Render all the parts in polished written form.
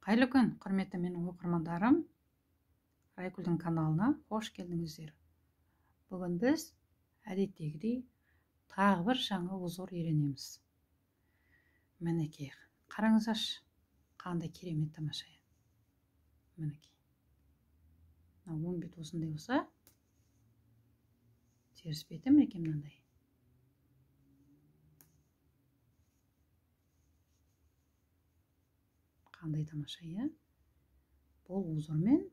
Қайырлы күн, құрметті менің оқырмандарым. Райгүлдің каналына қош келдіңіздер. Бүгін біз әдеттегідей тағы бір жаңа узор үйренеміз. Мінекей, қараңыздаршы, қандай керемет тамаша. Мінекей. Мына оң бет осындай болса, теріс беті мінекей мынандай. Қандай тамаша, иә? Бұл узормен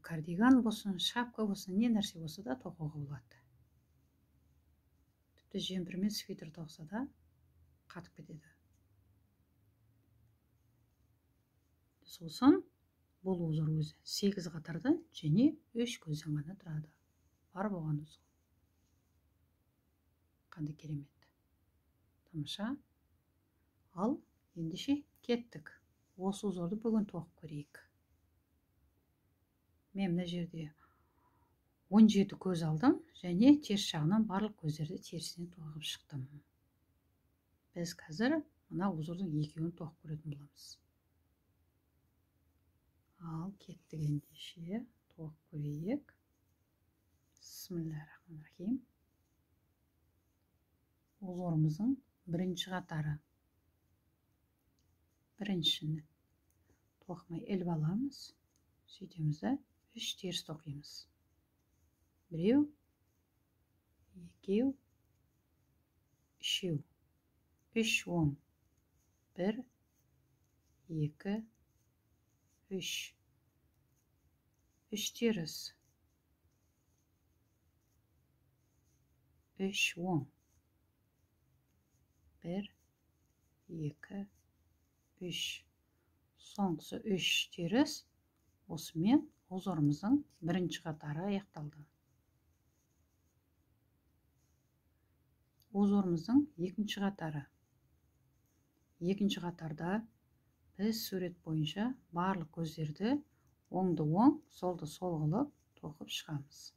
кардиган болсын, шапка болсын, не нәрсе болса да тоқуға болады. Тіпті жемпірмен свитер тоқса да қатып кетеді. Сосын бұл узор өзі 8 қатардан және 3 көзден ғана тұрады. Бар болғаны сол. Қандай керемет. Тамаша. Ал ендеше кеттік. Осы узорды бүгін тоқып көрейік. Мен мына жерде 17 көз алдым және теріс жағынан барлық көздерді терісінен тоқып шықтым. Біз қазір мына узордың екеуін тоқып көретін боламыз. Ал кеттік ендеше тоқып көрейік. Бисмиллахиррахманиррахим. Узорымыздың бірінші қатары. Біріншіні тоқымай іліп аламыз. Сөйтеміз де 3 теріс тоқимыз. 1, 2, 3. 3 оң. 1, 2, 3. 3 теріс. 3 оң. 1, 2, 3. Соңғысы 3 теріс. Осымен узорымыздың бірінші қатары аяқталды. Узорымыздың екінші қатары. Екінші қатарда біз сурет бойынша барлық көздерді оңды оң, солды сол қылып тоқып шығамыз.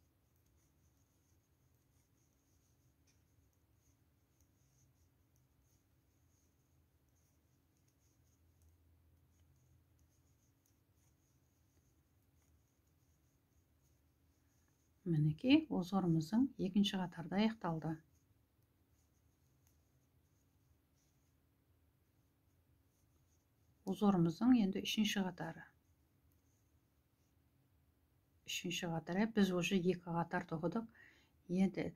Мінекей, узорымыздың екінші қатарда аяқталды. Узорымыздың енді үшінші қатары. Үшінші қатары біз уже 2 қатар тоқыдық. Енді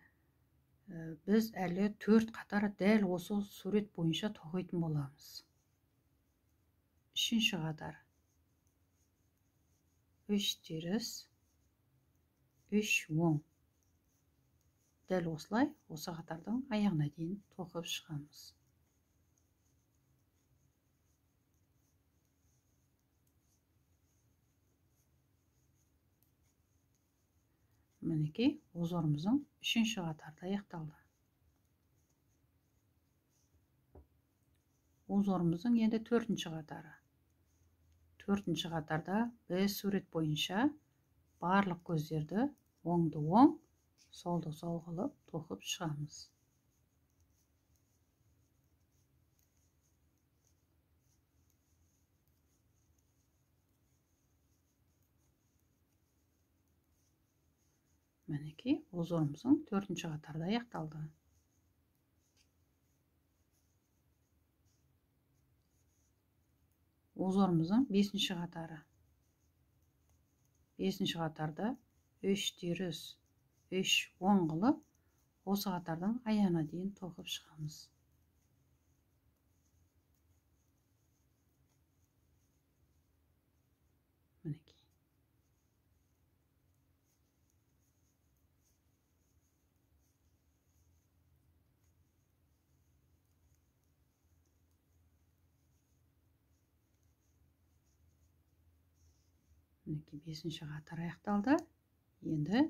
біз әлі 4 қатар дәл осы сурет бойынша тоқитын боламыз. Үшінші қатар. 3 теріс, 3 оң. Дәл осылай осы қатардың аяғына дейін тоқып шығамыз. Мінекей, узорымыздың үшінші қатарда аяқталды. Узорымыздың енді төртінші қатары. Төртінші қатарда біз сурет бойынша барлық көздерді оңды оң, солды сол қылып тоқып шығамыз. Мінекей, узорымыздың төртінші қатарда аяқталды. Узорымыздың бесінші қатары. Бесінші қатарда 3 теріс, 3 оң қылып, осы қатардың аяғына дейін тоқып шығамыз. Мінекей. Мінекей, бесінші қатар аяқталды. Енді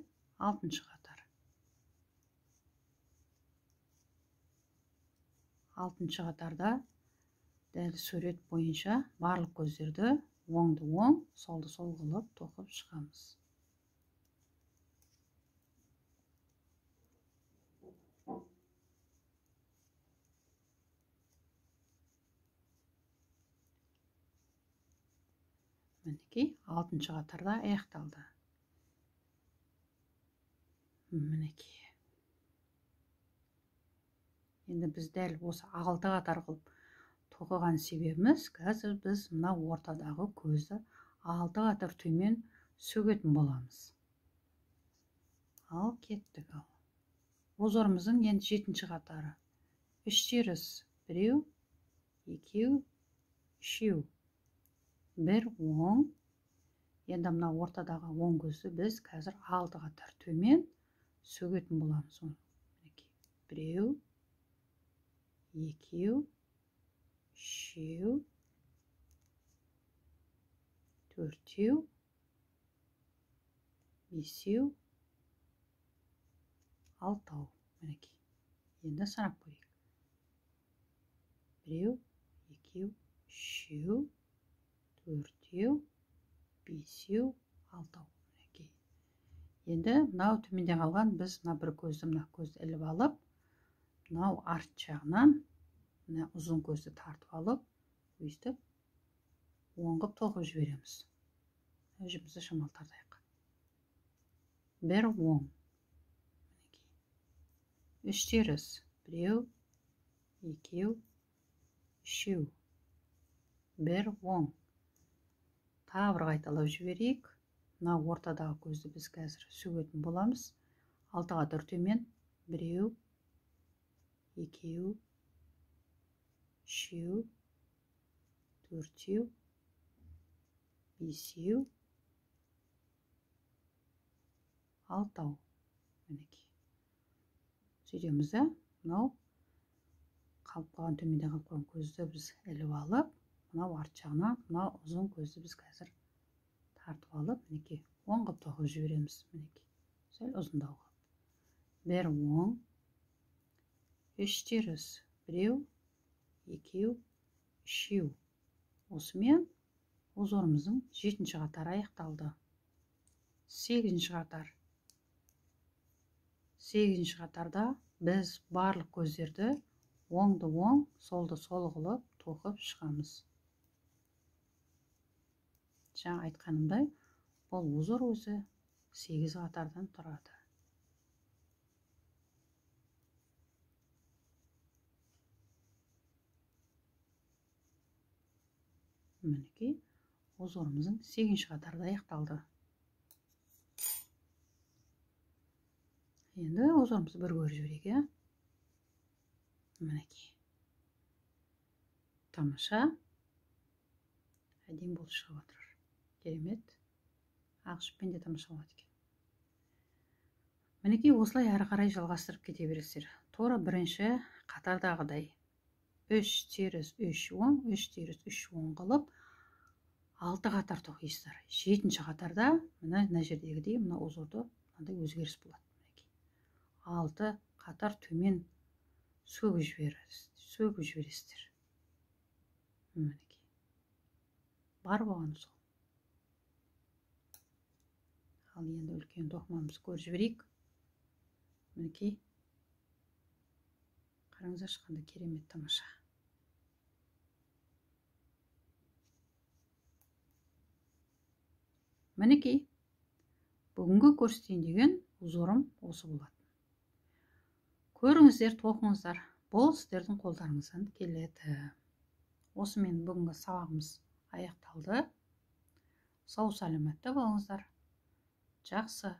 алтыншы қатар. Алтыншы қатарда дәл сурет бойынша барлық көздерді оңды оң, солды сол қылып тоқып шығамыз. Мінекей, 6-шы қатарда аяқталды. Мінекей. Енді біз дәл осы 6 қатар қылып тоқыған себебіміз, қазір біз мына ортадағы көзді 6 қатар төмен сөгетін боламыз. Ал кеттік ал. Узорымыздың енді 7-ші қатары. 3 теріс, 1, 2, 3, 1 оң. Енді мына ортадағы оң көзді біз қазір 6 қатар төмен сөгетін боламыз. Мінекей, 1, 2, 3, 4, 5, 6. Мінекей. Енді санап көрейік. 1, 2, 3, 4, 5, 6. Мінекей. Енді мынау төменде қалған біз мына бір көзді, мына көзді іліп алып, мынау арт жағынан мына ұзын көзді тартып алып, өйстіп оң қылып тоқып жібереміз. Жіпімізді шамалы тартайық. 1 оң. Мінекей. 3 теріс. 1, 2, 3. 1 оң. Тағы бір қайталап жіберейік. Мына ортадағы көзді біз қазір сөгетін боламыз. 6 қатар төмен. 1, 2, 3, 4, 5, 6. Мінекей. Сөйтеміз де, мынау қалып қалған, төменде қалып қалған көзді біз іліп алып, мынау арт жағына мынау ұзын көзді біз қазір тартып алып, мінекей, оң қылып тоқып жібереміз. Мінекей, сәл ұзындау қылып. 1 оң, 3 теріс, 1, 2, 3. Осымен узорымыздың 7-ші қатары аяқталды. 8-ші қатар. 8-ші қатарда біз барлық көздерді оңды оң, солды сол қылып тоқып шығамыз. Жаңа айтқанымдай, бұл узор өзі 8 қатардан тұрады. Мінекей, узорымыздың 8-ші қатарда аяқталды. Енді узорымызды бір көріп жіберейік, иә? Мінекей. Тамаша. Әдемі болып шығып отыр. Керемет. Ақ жіппен де тамаша болады екен. Мінекей, осылай әрі қарай жалғастырып кете бересіздер. Тура бірінші қатардағыдай 3 теріс 3 оң, 3 теріс 3 оң қылып 6 қатар тоқисыздар. 7-ші қатарда мына жердегідей мына узорды мынандай өзгеріс болады. Мінекей. 6 қатар төмен сөгіп жібересіздер. Мінекей. Бар болғаны сол. Ал енді үлкен тоқымамызды көріп жіберейік. Мінекей. Қараңыздаршы, қандай керемет тамаша. Мінекей, бүгінгі көрсетейін деген узорым осы болатын. Көріңіздер, тоқыңыздар, бұл сіздердің қолдарыңыздан келеді. Осымен бүгінгі сабағымыз аяқталды. Сау саламатта болыңыздар. Жақсы